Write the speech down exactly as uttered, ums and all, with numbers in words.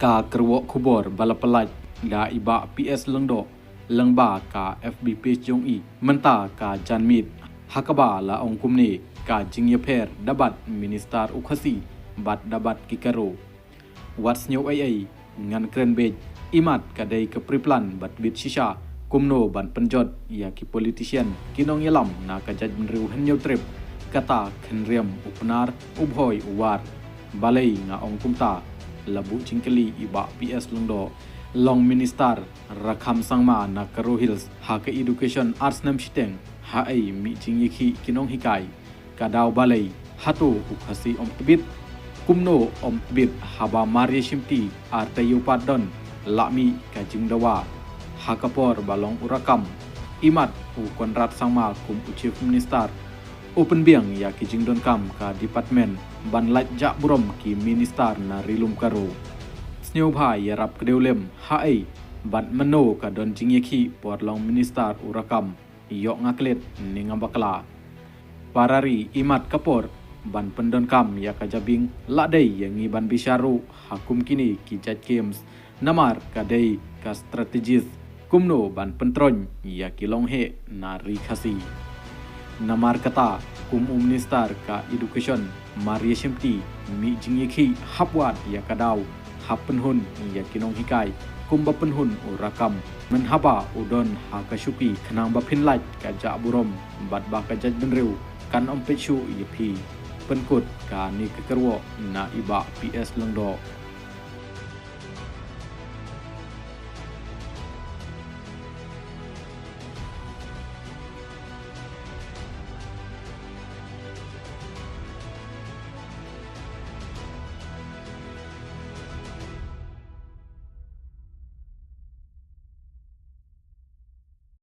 Ka kyrwoh khubor ba la pyllait da i Bah P S Lyngdoh lyngba ka F B page jong i mynta ka janmiet, ha kaba la ong kumne: Ka jingïapher da bad Minister u Khasi bad da bad ki Garo. Wat sngew ei ei, ngan kren beit. Imat ka dei ka pre-plan bad bit shisha kumno ban pynjot ïa ki politician, ki nongïalam na ka jaitbynriew Hynñiewtrep. Kata khynriam u Pnar, u Bhoi u War. Balei nga ong kumta? La buh jingkylli i Bah P S Lyngdoh, long Minister Rakham Sangma na Garo Hills ha ka education ar snem shiteng. Ha ei mih jingïakhih ki nonghikai? Ka daw balei? Hato u Khasi ym tbit? Kumno ym tbit haba mar ïashimti ar taïew pat don la mih ka jingdawa? Ha ka por ba long u Rakham, imat u Conrad Sangma kum u Chief Minister u pynbiang ïa ki jingdonkam ka department ban lait jah burom ki minister na Ri Lum Garo. Sngewbha ïarap kdew lem, ha ei bad mynno ka don jingïakhih por long minister u Rakham? Ïoh nga klet ne nga bakla? Para ri, imat ka por ban pyndonkam ïa ka jabieng, la dei ïa ngi ban bishar ruh ha kum kine ki jait games. Namar ka dei ka strategies kumno ban pyntroiñ ïa ki longheh na ri Khasi. Namar kata, kum u Minister ka Education, mar ïashimti, mih jingïakhih hap wad ïa ka daw, hap pynhun ïa ki nonghikai kumba pynhun u Rakham. Mynhaba u don ha ka shuki khnang ba phin lait ka jah burom bad ba ka jaitbynriew kan ym peit shuh ïa phi. Pynkut kane ka kyrwoh na i Bah P S Lyngdoh.